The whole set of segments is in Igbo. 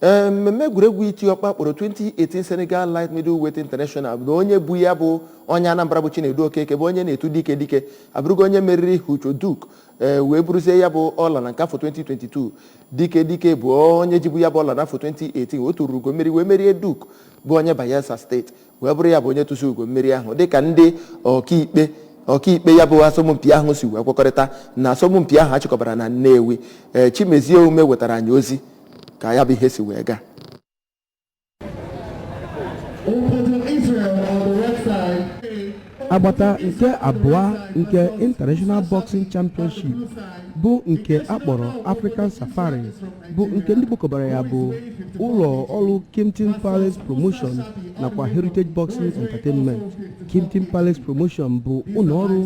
Ee, mmemme egwuregwu iti ọkpọ akpọrọ 2018 Senegal Light Middleweight International bụ onye bu ya bụ onye Anambra bụ Chinedu Okeke, bụ onye na-etu dike dike, abụrụgo onye meriri Hucho Duke, ee, wee buruzie ya bụ ọla na nke afọ 2022. Dike dike bụ onye jibu ya bụ ọla n'afọ 2018. O turu ugo mmeri wee merie Duke, bụ onye Bayelsa Steeti, wee bụrụ ya bụ onye tụsi ugo mmeri ahụ, dịka ndị ọkaikpe ya bụ asọmpi ahụ si wee kwekọrịta na asọmpi ahụ achịkọbara na Nnewi. Ee, Chimezie Ume wetara anyị ozi ka ya bụ ihe si wee gaa. Obodo Israel on the red side. Agbata nke abụọ nke International Boxing Championship, bụ nke akpọrọ African Safari, bụ nke ndị kpokọbara ya bụ ụlọ ọrụ Kimpton Palace Promotion nakwa Heritage Boxing Entertainment. Kimpton Palace Promotion bụ ụlọ ọrụ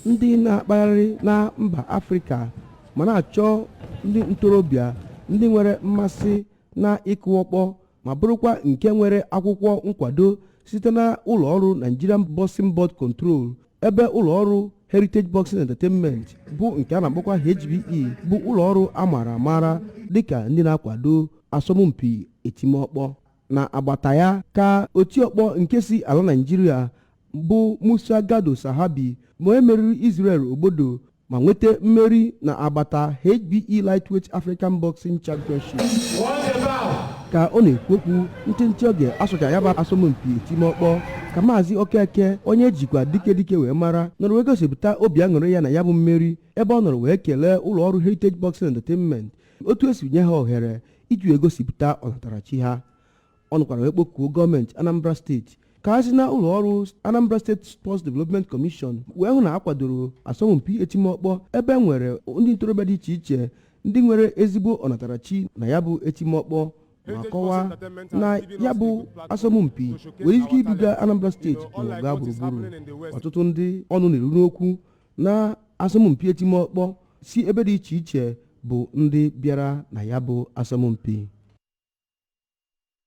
ndị na-akpagharị na mba Afrịka ma na-achọ ndị ntorobịa ndị nwere mmasị na ịkụ ọkpọ, ma bụrụkwa nke nwere akwụkwọ nkwado site na ụlọ ọrụ Nigerian Boxing Board Control, ebe ụlọ ọrụ Heritage Boxing Entertainment, bụ nke a na-akpọkwa HBE, bụ ụlọ ọrụ a maara amara dịka ndị na-akwado asọmpi etimọkpọ. Na agbata ya ka otiọkpọ nke si ala Naijiria bụ Musa Gado Sahabi ma onye meriri Israel Ogbodo ma nweta mmeri na agbata HBE Lightweight African Boxing Championship. Ka ọ na-ekwu okwu ntịntị oge asụcha ya bụ asọmpi etimọkpọ, ka Maazị Okeke, onye jikwa dike dike wee mara, nọrọ wee gosipụta obi aṅụrị ya na ya bụ mmeri, ebe ọ nọrọ wee kelee ụlọ ọrụ Heritage Boxing Entertainment otu esi nye ha ohere iji wee gosipụta ọnatarachi ha. Ọ nọkwara wee kpọkuo gọọmenti Anambra Steeti ka ha si na ụlọ ọrụ Anambra State Sports Development Commission wee hụ na a kwadoro asọmpi etimọkpọ, ebe e nwere ndị ntorobịa dị iche iche ndị nwere ezigbo ọnatarachi na ya bụ etimọkpọ, ma kọwaa na ya bụ asọmpi nwere ike ibuga Anambra Steeti n'ụwa gaa gburugburu. Ọtụtụ ndị ọnụ na-eru n'okwu na asọmpi etimọkpọ si ebe dị iche iche bụ ndị bịara na ya bụ asọmpi.